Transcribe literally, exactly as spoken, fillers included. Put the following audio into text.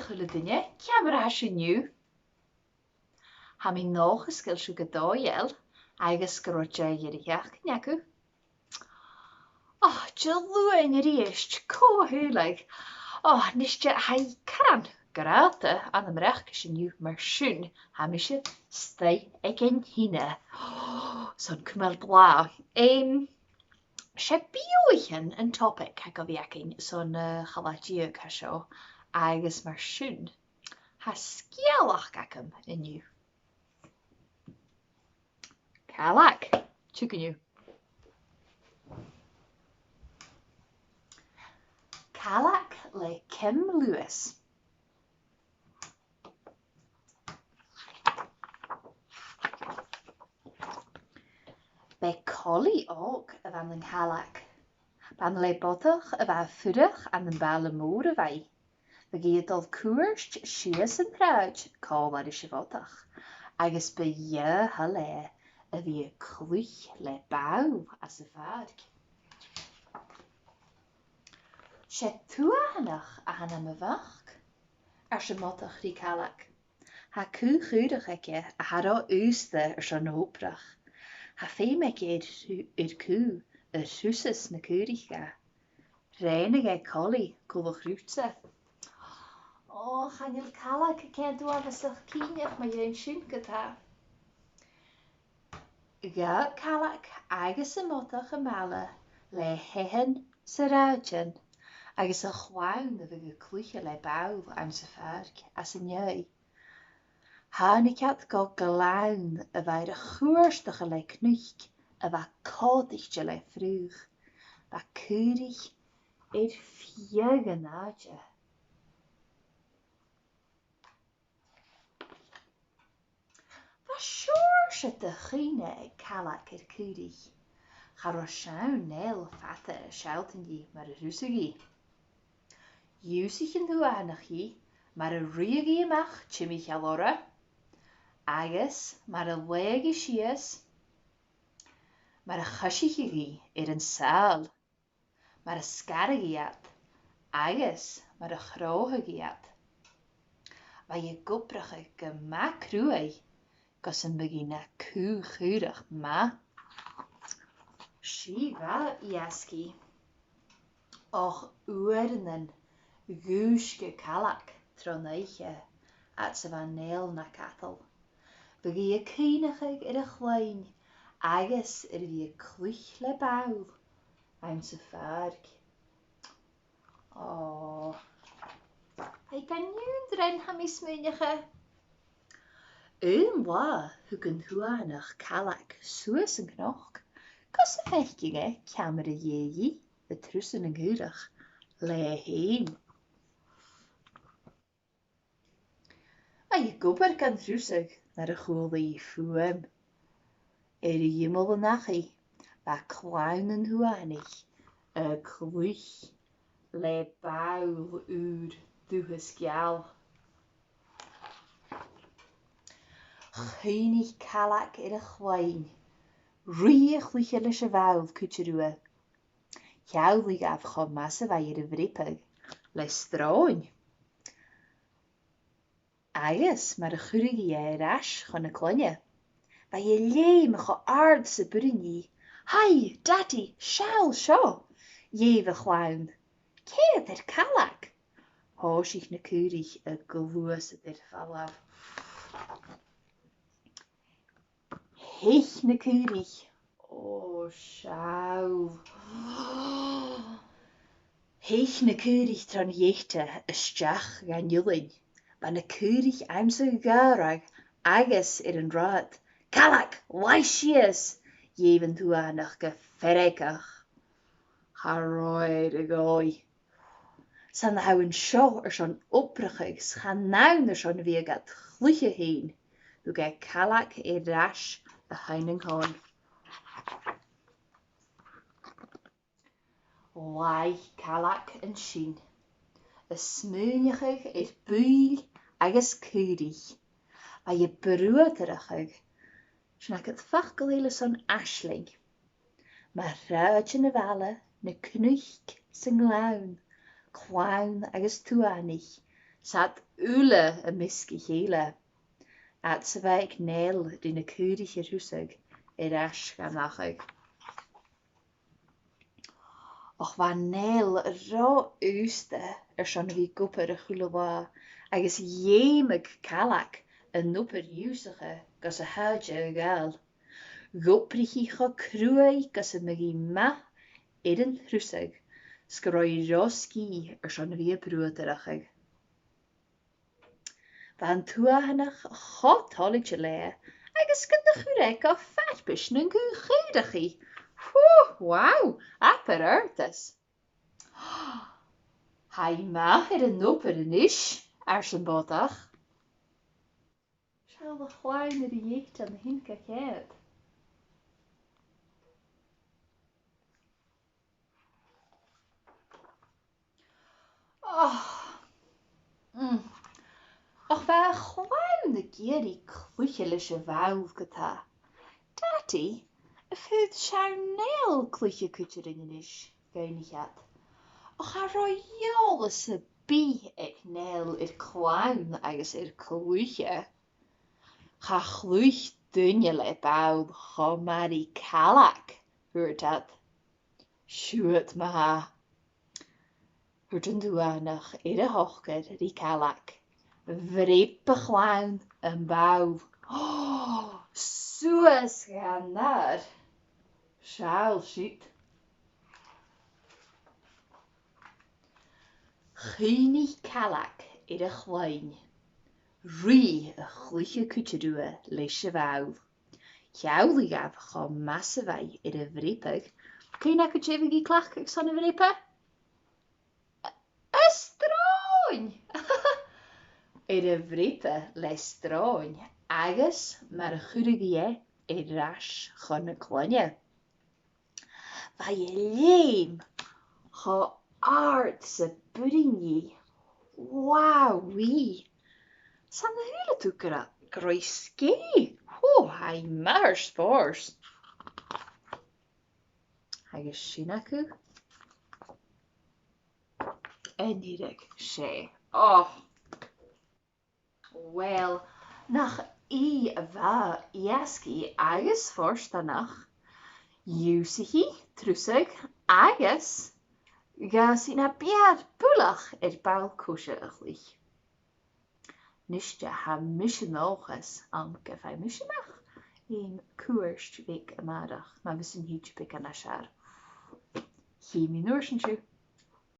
A h-uile duine, ciamar a tha sibh an-diugh? Tha mi an dòchas gu bheil sibh gu dòigheil agus gun robh deagh dheireadh-sheachdain agaibh. Ò, Diluain a-rithist, cò shaoileadh? Ò, a-nis, tha e caran grànda ann am Breacais an-diugh, mar sin tha mise a-staigh aig an teine. Ò, 's ann cumail blàth. Em, 'S e beathaichean an topic a tha gu bhith againn son, eh, a' chola-deug seo, agus mar sin, tha sgeulachd agam an-diugh. Caileag, tiugainn. Caileag le Kim Lewis. B' e colaidh òg a bh' ann an Caileag. B' ann le bodach a bha a' fuireach ann am baile mòr a bha i. Bhiodh i a' dol cuairt sìos an t-sràid còmhla ris a' bhodach, agus bu gheàrr-thoil e a bhith a' cluich le ball anns a' phàirc. 'S e tuathanach a th' ann am mo mhac, ars am bodach ri Caileag. Tha cù-chaorach aige a tha ro aosta airson obrach. Tha feum aige air, air cù a thrusadh na caoraich dha. Rèanadh e colaidh coltach riutsa. Ò, chan eil Caileag a' coimhead uabhasach cinnteach mu dheidhinn sin ge-tà. Dh'fhàg Caileag agus am bodach am baile le h-eathan 's a rathaidean agus a' chlann a bhiodh a' cluich le ball anns a' phàirc às an dèidh. Thàinig iad gu gleann a bha air a chuairteachadh le cnuic a bha còmhdaichte le fraoch. Bha caoraich air feadh an àite. Bha seòrsa de chuimhne aig Caileag air caoraich. Cha robh seann Nell fada a' sealltainn dhi mar a thrusadh i. Dh'ionnsaich an tuathanach dhi mar a ruitheadh i a-mach timcheall orra, agus mar a laigheadh i sìos, mar a choisicheadh i air an sàil, mar a sgaradh i iad, agus mar a chrothadh i iad. Bha i ag obrachadh gu math cruaidh gus am biodh i na cù-chaorach math. 'S i bha iasgaidh. Och, uaireannan dhùisgeadh Caileag tron oidhche, fhad 's a bha Nell na cadal. Bhiodh i a' cuimhneachadh air a' chloinn agus air a bhith a' cluich le ball anns a' phàirc. Ò, tha i gan ionndrainn, tha mi a' smaoineachadh. Aon latha thug an tuathanach Caileag suas an cnoc gus am faiceadh e ciamar a dh'fheumadh i a' trusadh nan caorach leatha fhèin. Bha i ag obair gan trusadh nuair a chuala i fuaim. Air iomall an achaidh, bha clann an tuathanaich a' cluich le ball ùr dubh is geal. Chuimhnich Caileag air a' chloinn, ruith a chluiche leis a' bhall cuide riutha. Sheall i dhaibh cho math 's a bha i air a bhreabadh le sròin. Agus mar a chuireadh i e air ais chun na cloinne, bha i a' leum cho àrd 's a b' urrainn dhi. "Haidh, Dadaidh, seall seo!" dh'èigh a' chlann. "Ceud air Caileag!" Thòisich na caoraich a' gluasad air falbh. Theich na caoraich. Ò, seall. Theich na caoraich tron gheata a-steach dhan iodhlann. Bha na caoraich anns a' ghàrradh agus air an rathad. "Caileag, laigh sìos!" dh'èigh an tuathanach gu feargach. Cha robh e air a dhòigh. 'S ann a tha thu an seo airson obrachadh, 's chan ann airson a bhith gad chluiche fhèin. Thug e Caileag air ais a sheinn an con. Laigh Caileag an sin, a' smaoineachadh air buill agus caoraich. Bha i a' bruadarachadh, 's nach eil facal eile son aisling. Mar shràidean a' bhaile, na cnuic 's an gleann, clann agus tuathanaich, 'S iad uile am measg a chèile. Fhad 's a bha aig Nell ri na caoraich a thrusadh air ais dhan achadh. Ach bha Nell ro aosta airson a bhith ag obair a h-uile latha, agus dh'fheumadh Caileag an obair ionnsachadh gus a h-àite a ghabhail. Dh'obraich i cho cruaidh gus am biodh i math air an trusadh, 's gun robh i ro sgìth airson a bhith a' bruadarachadh. Bha an tuathanach cho toilichte leatha agus gun do chuir e gu farpais nan caoraich. Whew, wow, abair adhartas. Tha i math air an obair a-nis, ars am bodach. Seall a' chlann air a dhèidean a' tighinn gu ceart. Oh. Mm. Ach bha a' chlann ag iarraidh cluiche leis a' bhall ge-tà. Dadaidh, am faod Seòras Nell cluiche cuide rinn a-nis? dh'fhaighnich iad. Ach cha robh eòlas sam bith aig Nell air clann agus air cluiche. Cha chluich duine le ball cho math ri Caileag, thuirt iad. Siuthad ma-thà. Thuirt an tuathanach air a shocair ri Caileag. Bhreab a' chlann am ball suas dhan adhar. Seall siud. Chuimhnich Caileag air a' chloinn. Ruith a chluiche cuide riutha leis a' bhall. Sheall i dhaibh cho math 's a bha i air a bhreabadh. Cuin a tha thu ag iarraidh a chleachdadh airson a bhreabadh? A' sròin! Air a bhreabadh le sròin agus mar a chuireadh i e air ais chun na cloinne. Bha i a' leum cho àrd 's a b' urrainn dhi. Wow, wi. 'S ann a shaoil thu gu robh, gu robh i sgèith. Hò, tha i math air spòrs. Agus sin agaibh an deireadh, 's e. Oh. Uill, nach i a bha èasgaidh agus fortanach. Dh'ionnsaich i trusadh agus dh'fhàs i na b' fheàrr buileach air ball-coise a chluich. Nis, tha mise an dòchas ann gum faigh mise a-mach aon cuairt bheag a-màireach, ma bhios an t-sìde beagan nas fheàrr. Chì mi an uair sin sibh.